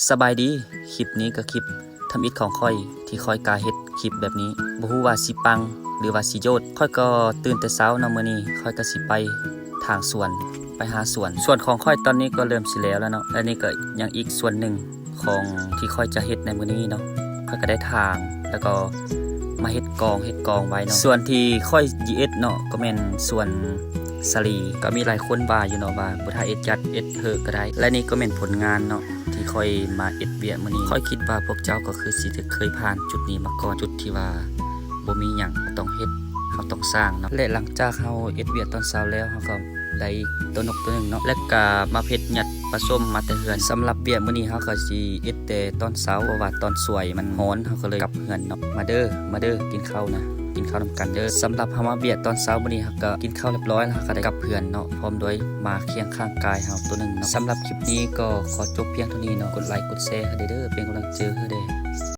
ສະບາຍດີ, ຄລິບນີ້ກໍຄລິບທຳອິດຂອງຂ້ອຍ ທີ່ຂ້ອຍກະເຮັດຄລິບແບບນີ້ ບໍ່ຮູ້ວ່າຊິປັງ ຫຼືວ່າຊິໂຍດ. ຂ້ອຍກໍຕື່ນແຕ່ເຊົ້າເນາະ ມື້ນີ້ຂ້ອຍກໍຊິໄປຖາງສວນ ໄປຫາສວນ. ສວນຂອງຂ້ອຍຕອນນີ້ກໍເລີ່ມຊິແລ້ວແລ້ວເນາະ ແລະນີ້ກໍຍັງອີກສ່ວນໜຶ່ງຂອງທີ່ຂ້ອຍຈະເຮັດໃນມື້ນີ້ເນາະ. ຂ້ອຍກໍໄດ້ຖາງ ແລ້ວກໍມາເຮັດກອງ ເຮັດກອງໄວ້ເນາະ. ສ່ວນທີ່ຂ້ອຍຊິເອັດເນາະ ກໍແມ່ນສວນສາລີ. ກໍມີຫຼາຍຄົນວ່າຢູ່ເນາະວ່າ ບໍ່ຖ້າເອັດຈັດ ເອັດເຫີກໍໄດ້. ແລະນີ້ກໍແມ່ນຜົນງານເນາະ ທີ່ຂ້ອຍມາເຮັດວຽກມື້ນີ້. ຂ້ອຍຄິດວ່າພວກເຈົ້າກໍຄືຊິເຄີຍຜ່ານຈຸດນີ້ມາກ່ອນ ຈຸດທີ່ວ່າບໍ່ມີຫຍັງ ເຮົາຕ້ອງເຮັດ ເຮົາຕ້ອງສ້າງເນາະ. ແລະຫຼັງຈາກເຮົາເຮັດວຽກຕອນເຊົ້າແລ້ວ ເຮົາກໍໄດ້ຕົວນົກຕົວໜຶ່ງເນາະ ແລະກະມາເຜັດຍັດປາສົ້ມມາແຕ່ເຮືອນ. ສຳລັບວຽກມື້ນີ້ເຮົາກໍຊິເຮັດແຕ່ຕອນເຊົ້າ ເພາະວ່າຕອນສວຍມັນຮ້ອນ ເຮົາກໍເລີຍກັບເຮືອນເນາະ. ມາເດີ ມາເດີ ກິນເຂົ້ານະ ກິນເຂົ້ານຳກັນເດີ. ສຳລັບເຮົາມາວຽກຕອນເຊົ້າມື້ນີ້ ເຮົາກໍກິນເຂົ້າຮຽບຮ້ອຍແລ້ວ ເຮົາກໍໄດ້ກັບເຮືອນເນາະ ພ້ອມດ້ວຍໝາຂຽງຂ້າງກາຍເຮົາໂຕໜຶ່ງເນາະ. ສຳລັບຄລິບນີ້ກໍຂໍຈົບພຽງເທົ່ານີ້ເນາະ. ກົດໄລກົດແຊໃຫ້ເດີ ເປັນກຳລັງໃຈໃຫ້ເດີ.